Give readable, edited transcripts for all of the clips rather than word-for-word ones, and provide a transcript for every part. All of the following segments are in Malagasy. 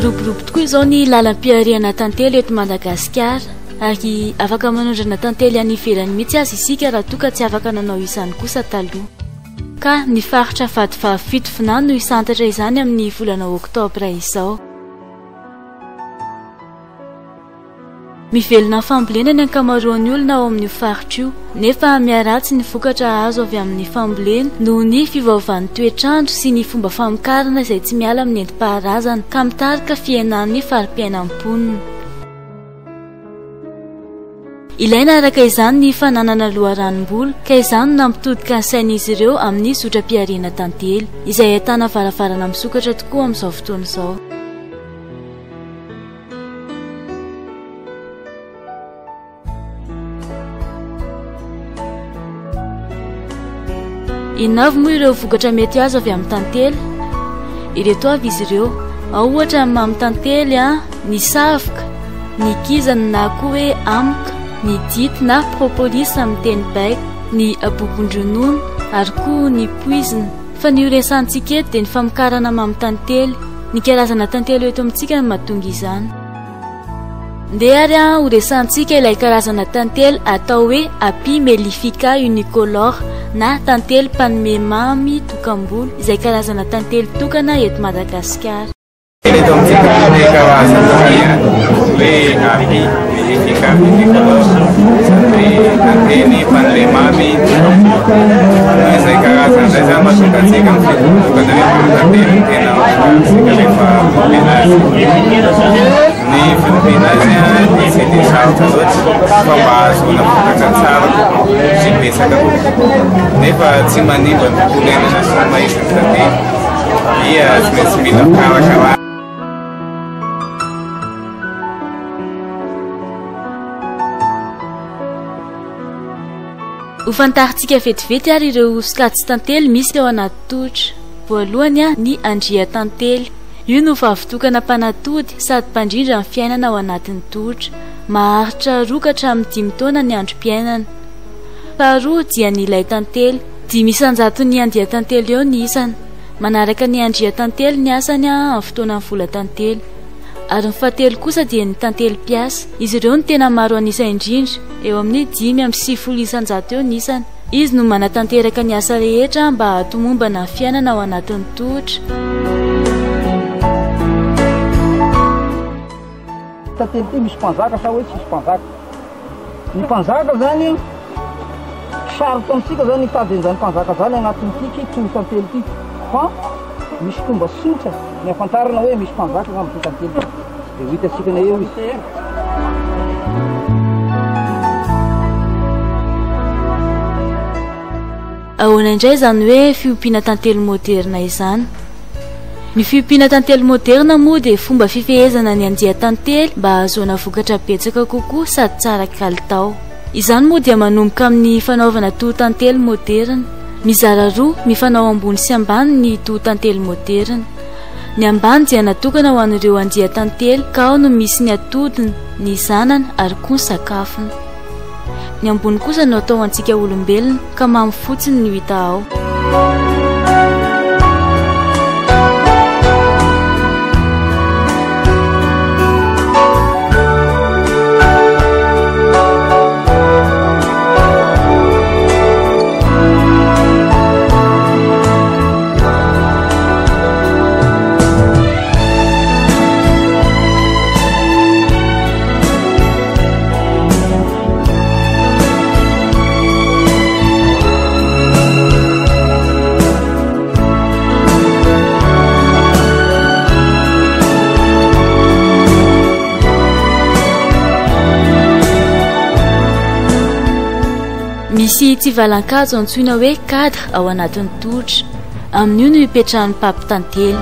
Miroborobo tokoa izao ny lalam-pihariana tantely eto Madagasikara ary afaka manondrana tantely any ivelany mihitsy aza isika raha toa ka tsy afaka nanao izany kosa taloha. Ka ny faritra Vatovavy Fitovinany no hisantatra izany amin'ny volana oktobra izao. Mivelona amin'ny fambolena ny ankamaroan'ny olona ao amin'io faritra io, nefa miharatsy ny vokatra azo avy amin'ny fambolena noho ny fiovaovan'ny toetr'andro sy ny fomba famokarana izay tsy miala amin'ny nentim-paharazana ka mitarika fihenan'ny fari-piainan'ny mponina. Ilaina araka izany ny fananana loharanom-bola ka izany no nampitodika ny sain'izy ireo amin'ny zotram-pihariana tantely, izay ahitana varavarana misokatra tokoa amin'izao fotoana izao. Inona avy moa ireo vokatra mety azo avy amin'ny tantely? Ireto avy izy ireo. Ao ohatra ny mamy tantely, ny savoka, ny kizana na koa hoe amoka, ny dity na propolis amin'ny teny baiko, ny abobon-dronono ary koa ny poizina. Fa ny ho resahantsika eto dia ny famokarana mamy tantely. Ny karazana tantely eto amintsika no mahatonga izany. Ndeha ary ho resahantsika ilay karazana tantely atao hoe Apis mellifica unicolor na tantely mpanome mamy tokam-bolo izay karazana tantely tokana eto Madagasikara. Eto amintsika ny karazana hoe Apis mellifica unicolor, izany hoe tantely mpanome mamy tokam-bolo. Izay karazana izay izany mahatonga antsika mifidy manokana hoe mamy tantely no tena vokarintsika rehefa mampiana azy. Ny fiompiana azy dia tsy dia sarotra loatra fa mba ahazoana vokatra tsara kokoa sy betsaka kokoa nefa tsy manimba ny tontolo iainana sy ny maha izy ny tantely dia tsy maintsy mila fikarakarana. Ho fantarintsika vetivety ary ireo sokajin-tantely misy ao anaty tohitra. Voalohany, ny andrian-tantely. Io no vavitokana mpanatody sady mpandrindra ny fiainana ao anatin'ny tohitra. Maharitra roa ka hatramin'ny dimy taona ny androm-piainana. Faharoa dia ny laitantely. 5 isan-jaton'ny andian-tantely eo ny isany. Manaraka ny andrian-tantely ny asany amin'ny fotoanan'ny volan-tantely. Ary ny fahatelo kosa dia ny tantely mpiasa. Izy ireo no tena maro an'isa indrindra, eo amin'ny 95 isan-jato eo ny isany. Izy no manatanteraka ny asa rehetra mba hahatomombana ny fiainana ao anatin'ny tohotra. Tantely ity misy mpanjaka sa hoe tsisy mpanjaka? Ny mpanjaka zany sarotra amintsika zany hitady an'izany mpanjaka zany anatin'ity toy tantely ity fa misy fomba tsotra ny afantarana hoe misy mpanjaka angamba ity tantely ity dia ho hitantsika eo izy. Ahoana indray izany hoe fiompiana tantely moderina izany? Ny fiompiana tantely moderina moa dia fomba fifehezana ny andian-tantely mba hahazoana vokatra betsaka kokoa sady tsara kalitao. Izany moa dia manomboka amin'ny fanaovana toho-tantely moderina. Mizara roa, mifanao ambony sy ambany ny toho-tantely moderina. Ny ambany dia natokana ho an'ireo andian-tantely ka ao no misy ny atodiny, ny zanany ary koa ny sakafony. Ny ambony kosa no atao antsika olombelona ka mamy fotsiny no hita ao. Misy tsivalan-kazo antsoina hoe cadre ao anatin'ny tohotra. Amin'io no ipetrahan'ny mpapy tantely.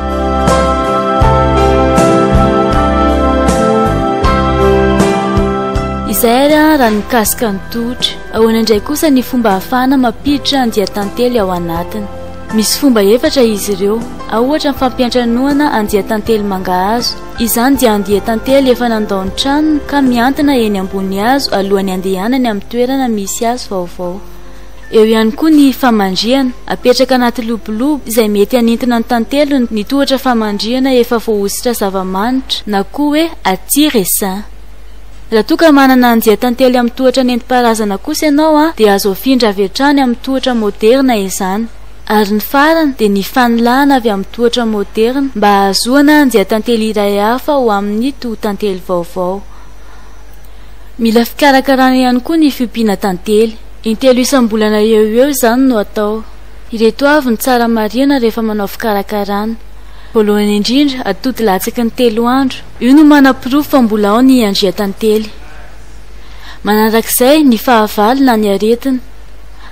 Izay ary raha ny mikasika ny tohotra. Ahoana indray kosa ny fomba ahafahana mampiditra andian-tantely ao anatiny? Misy fomba efatra izy ireo. Ao ohatra ny fampiantranoana andian-tantely mangahazo. Izany dia andian-tantely efa nandao ny tranony ka mihantona eny ambony hazo alohan'ny handehanany amin'ny toerana misy azy vaovao. Eo ihany koa ny famandrihana, apetraka anaty lobolobo izay mety hanintona ny tantely ny tohatra famandrihana efa voahosotra zava-manitra na koa hoe attire-essaim. Raha toa ka manana andian-tantely amin'ny tohatra nentim-paharazana kosa ianao dia azo afindra avy hatrany amin'ny tohatra moderina izany. Ary ny farany dia ny fanilahana avy amin'ny tohatra moderina mba hahazoana andian-tantely iray hafa ho amin'ny toho-tantely vaovao. Mila fikarakarana ihany koa ny fiompiana tantely. Intelo isam-bolana eo ho eo izany no atao. Ireto avy ny tsara marihana rehefa manao fikarakarana. Voalohany indrindra, atody latsaky ny telo andro. Io no manaporofo fa mbola ao ny andrian-tantely. Manarak'izay, ny fahavalo na ny aretina.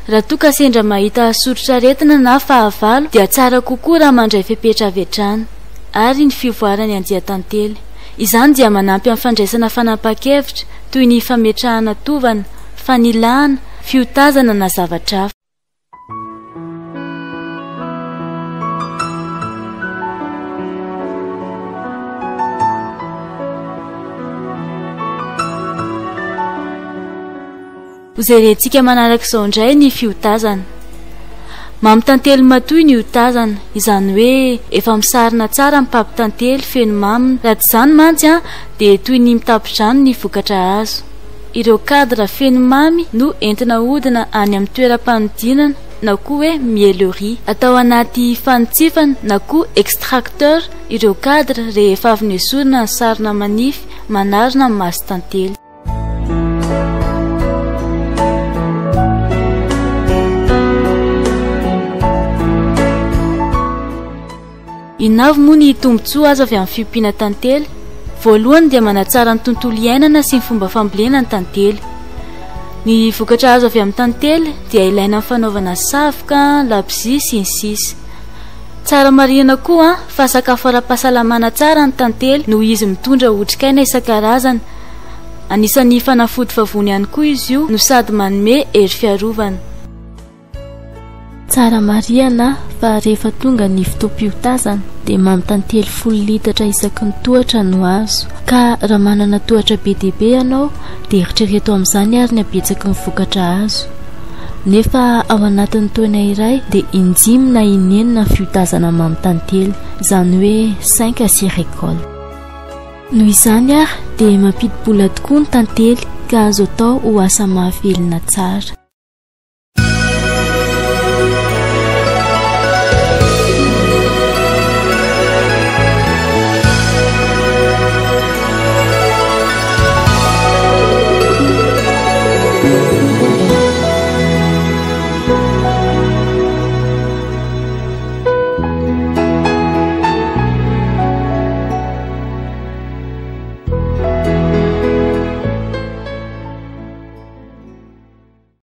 Raha toa ka sendra mahita soritr'aretina na fahavalo dia tsara kokoa raha mandray fepetra avy hatrany. Ary ny fivoaran'ny andian-tantely. Izany dia manampy amin'ny fandraisana fanapahan-kevitra toy ny fametrahana tovana, fanilahana, fiotazana na zavatra hafa. Hojerentsika manaraka izao indray ny fiotazana. Mamy tantely matoy ny otazana, izany hoe efa misarona tsara ny papin-tantely feno maminy, raha tsy izany mantsy dia toy ny mitapo-drano ny vokatra azo. Ireo cadre feno mamy no entina ahodina any amin'ny toeram-panodinana na koa hoe miellerie. Atao anaty fanitsifana na koa extracteur ireo cadre rehefa avy nesorina ny sarona manify manarona ny mason-tantely. Inona avy moa ny tombontsoa azo avy amin'ny fiompiana tantely? Voalohany dia manatsara ny tontolo iainana sy ny fomba fambolena ny tantely. Ny vokatra azo avy amin'ny tantely dia ilaina amin'ny fanaovana savoka, labozia sy ny sisa. Tsara marihina koa fa sakafo ara-pahasalamana tsara ny tantely noho izy mitondra otrikaina isan-karazany. Anisan'ny fanafody vavony ihany koa izy io no sady manome hery fiarovana. Tsara marihana fa rehefa tonga ny fotoam-piotazana dia mamy tantely folo litatra isaky ny tohatra no azo. Ka raha manana tohatra be dia be ianao dia eritrereto amin'izany ary ny habetsaky ny vokatra azo. Nefa ao anatin'ny taona iray dia in-dimy na in'enina ny fiotazana mamy tantely, izany hoe cinq à six récoltes. Noho izany ary dia mampidi-bola tokoa ny tantely ka azo atao ho asa mahavelona tsara.